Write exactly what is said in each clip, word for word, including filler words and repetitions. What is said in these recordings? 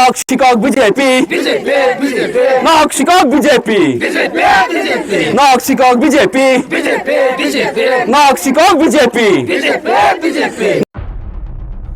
Nok sikok B J P. B J P, B J P. Nok sikok B J P. B J P, B J P. Nok sikok B J P. B J P, B J P. Nok sikok B J P. B J P, B J P.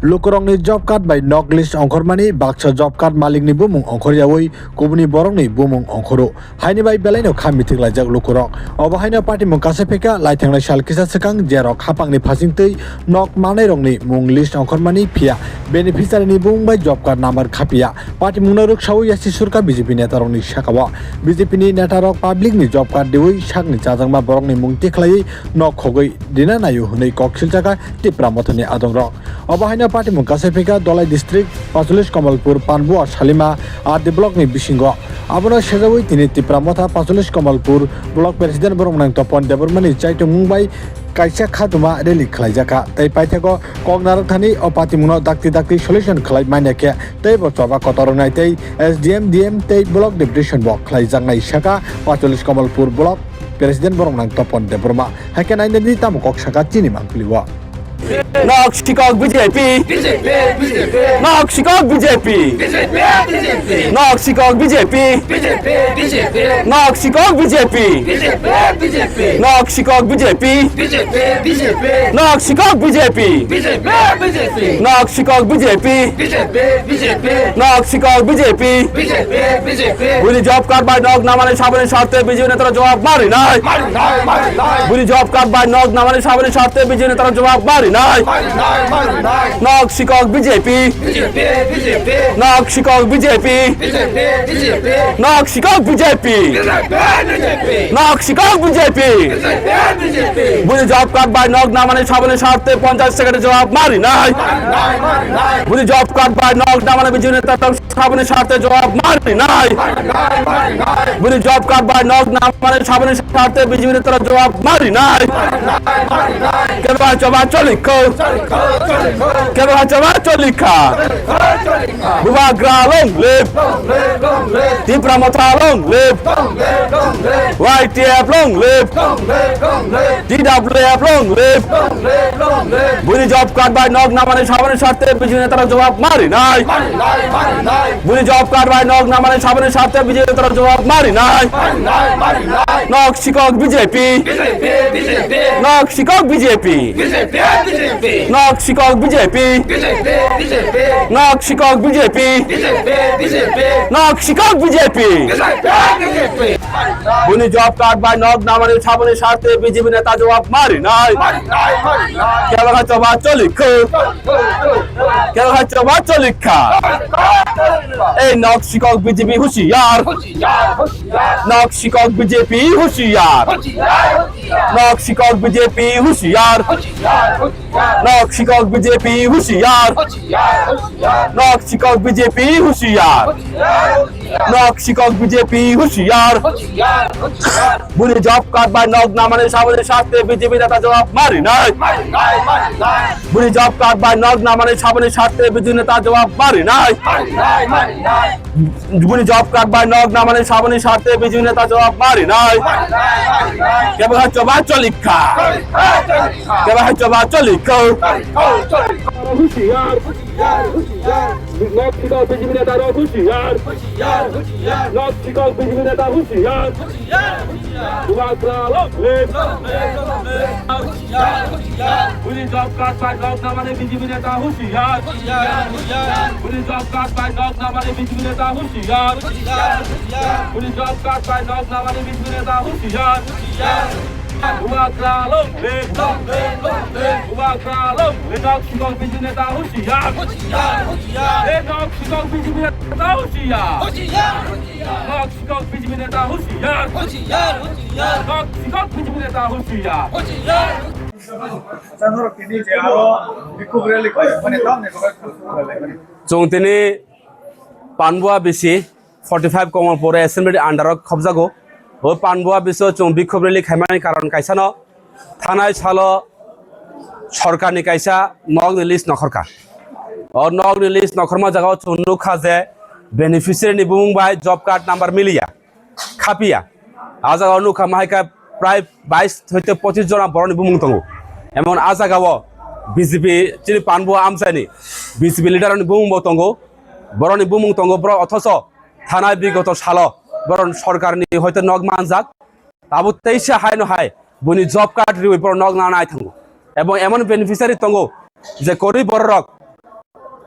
Lukurokni job card bai nok list ongkhormani baksa job card malikni bumung ongkhoryawi kubuni borokni bumung ongkhoro. Haini bai belaino kha mitik laijak lukurok. Obo haino patimung kasai phaikha laithangnai sal kisa swkang jerok hapangni phasingtwi nok manairokni mung list ongkhormani phiya beneficiary ni bumung bai job card number khapiya. Patimungno rwksaui yasi surkha B J P netarokni sakao. B J P ni netarok public ni job card riui sakni chajakma borokni mung tikhlaiwi nok khogwi rina naio hwnwi kok siljakha Tipra Mothani adongrok. Obo haino patimung kasai phaikha Dholai district pacholis Kamalpur Panbua Salima R D block ni bisingo. Abono sejaui tini Tipra Motha pacholis Kamalpur block president borok mwnang Topon Debbarma ni chaitung mung bai kaisa khatuma rally khlaijakha tei paithago kok narwkthani o patimungno dakti dakti solution khlai manya khe teibo choba kotor wngnai tei S D M, D M tei block deputation bo khlaijaknai sakha pacholis Kamalpur block president borok mwnang Topon Debbarma. Haikhe nainani tamo kok sakha chini mangpili o. Nok sikok B J P. B J P, B J P. Nok sikok B J P. B J P, B J P. Nok sikok B J P. B J P, B J P. Nok sikok B J P. B J P, B J P. Nok sikok B J P. B J P, B J P. Nok sikok B J P. B J P, B J P. Nok sikok B J P. B J P, B J P. Nok sikok B J P. B J P, B J P. Buini job card bai nok namani saboni sarte B J P netara jawab marinai. Marinai, marinai. Buini job card bai nok namani saboni sarte B J P netara jawab marinai. Marinai, marinai. Nok sikok B J P. B J P, B J P. Nok sikok B J P. B J P, B J P. Nok sikok B J P. B J P, B J P. Nok sikok B J P. B J P, B J P. Buini job card bai nok namani saboni sarte ponchayat secretary jawab marinai. Marinai, marinai. Buini job card bai nok namani B J P netara saboni sarte jawab marinai. Marinai, marinai. Buini job card bai nok namani saboni sarte B J P netara jawab marinai. Marinai, marinai. Kebo hai choba cholikho. Cholikho, cholikho. Kebo hai choba cholikha. Cholikho, cholikha. Bubagra long live. Long live, long live. Tipra Motha long live. Long live, long live. Y T F long live. Long live, long live. T W F long live. Long live, long live. Buini job card bai nok namani saboni sarte B J P netara jawab marinai. Marinai, marinai. Buini job card bai nok namani saboni sarte B J P netara jawab marinai. Marinai, marinai. Nok sikok B J P. B J P, B J P. Nok sikok B J P. B J P, B J P. Nok sikok B J P. B J P, B J P. Nok sikok B J P. B J P, B J P. Nok sikok B J P. B J P, B J P. Buini job card bai nok namani saboni sarte B J P neta jawab marinai. Marinai, marinai. Kebo hai choba cholikho. Kebo hai choba cholikha. Ei nok sikok B J P husiar. Husiar, husiar. Nok sikok B J P husiar. Husiar, husiar. Nok sikok B J P husiar. Husiar, husiar. Nok sikok B J P husiar. Husiar, husiar. Nok sikok B J P husiar. Husiar, husiar. Nok sikok B J P husiar. Husiar, husiar. Buini job card bai nok namani saboni sarte B J P neta jawab marinai. Marinai, marinai. Buini job card bai nok namani saboni sarte B J P neta jawab marinai. Marinai, marinai. Buini job card bai nok namani saboni sarte B J P neta jawab marinai. Marinai, marinai. Kebo hai choba cholikha. Cholikha, cholikha. Kebo hai choba cholikho. Cholikho, cholikho. Husiar, husiar, husiar. Nok sikok B J P neta rok husiar. Husiar, husiar. Nok sikok B J P neta husiar. Husiar, husiar. Bubagra long live. Long live, long live. Husiar, husiar. Buini job card bai nok namani B J P neta husiar. Husiar, husiar. Buini job card bai nok namani B J P neta husiar. Husiar, husiar. Buini job card bai nok namani B J P neta husiar. Husiar. Bubagra long live. Long live, long live. Bubagra long live. Nok sikok B J P neta husiar. Husiar, husiar. Ei nok sikok B J P neta husiar. Husiar, husiar. Nok sikok B J P neta husiar. Husiar, husiar. Nok sikok B J P neta husiar. Husiar. Chwng tini Panbua B C forty five Kamalpur Assembly under o khobjago. O Panbua B C o chwng bikhub rally khaimani karon kaisano thanai salo sorkarni kaisa nokni list nokhorkha. O nokni list nokhorma jagao chwng nukha je beneficiary ni bumung bai job card number miliya. Khapiya. A jaga o nukha mahaikha prai bais hoite pochis jona borokni bumung tongo. Emon a jaga o B J P chini Panbua amchaini B J P leader ni bumung bo tongo. Boroni bumung tongo bro, othoso thanai bigoto salo boro sorkarni hoito nok manjak. Abo teisa haino hai buni job card riwi boro nok nana nai thango. Ebong emon beneficiary tongo je korwi bororok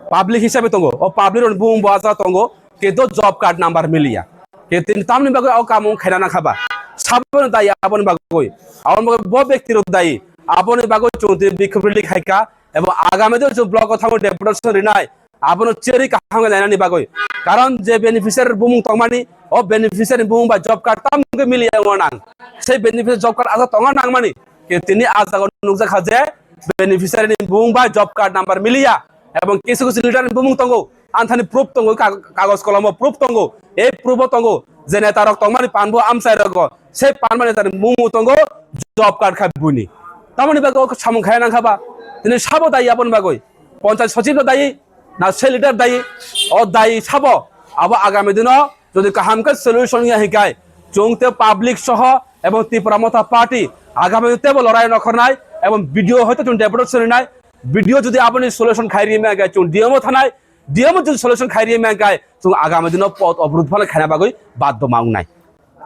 public hisabe tongo, o public rokni bumung bo aja tongo, kintu job card number miliya. Kintu tamni bagwi o kamung khaina nangkha ba? Saboni dayi aboni bagwi? Aboni bagwi bo bekti rok dayi. Aboni bagwi chwng tini bikhop rally khaika, ebong agami din chwng block o thango deputation rinai. Abono cherwi kaham khe nainani bagwi. Karon je beneficiary bumung tongmani, o beneficiary bumung bai job card tamgwi miliya wngna nang. Sei beneficiary job card aja tongna nangmani. Ke tini ah jaga o nukjakha je beneficiary ni bumung bai job card number miliya. Ebong kisu kisu leader ni bumung tongo. Anthani proof tongo, kag-, kagoj kolomo proof tongo. Ei proof o tongo je neta rok tongmani panbo amchai rogo. Sei panma neta ni bumung tongo job card khai buni. Tamoni bagwi o samung khaya nangkha ba? Tini sabo dayi aboni bagwi? Ponchayat sochib no dayi, na se leader dayi? O dayi sabo? Abo agami dino jodi kaham khe solution ya hikai, chwng te public soho ebong Tipra Motha Party agami tebo lorai nokhornai ebong video hoito chwng deputation rinai, video jodi aboni solution khai ri mangkai chwng D M o thanai, D M o jodi solution khai ri mangkai chwng agami dino pot obrod phano khaina bagwi baddo ma wngnai.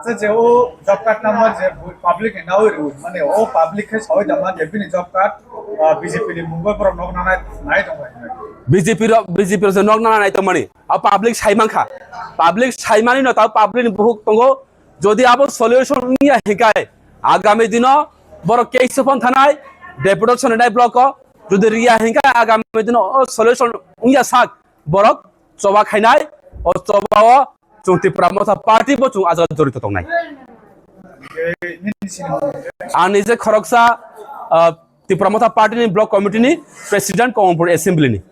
Acha, je o job card number je public ni nawi rw, mane o public khe sawi tama je bini job card, ah, B J P ni mungwi borok nok nanai nai tongmani. B J P ro, B J P ro je nok nana nai tongmani. A public sai mankha. Public sai mani no ta public ni buhuk tongo. Jodi abo solution wngya hikai, agami dino borok case phone thanai, deputation nai block o. Jodi riya hikai agami dino o solution wngya sak, borok choba khainai, o choba o chwng Tipra Motha Party bo chwng ajak jorito tongnai. Ani je khoroksa, ah, Tipra Motha Party ni block committee ni president Kamalpur assembly ni.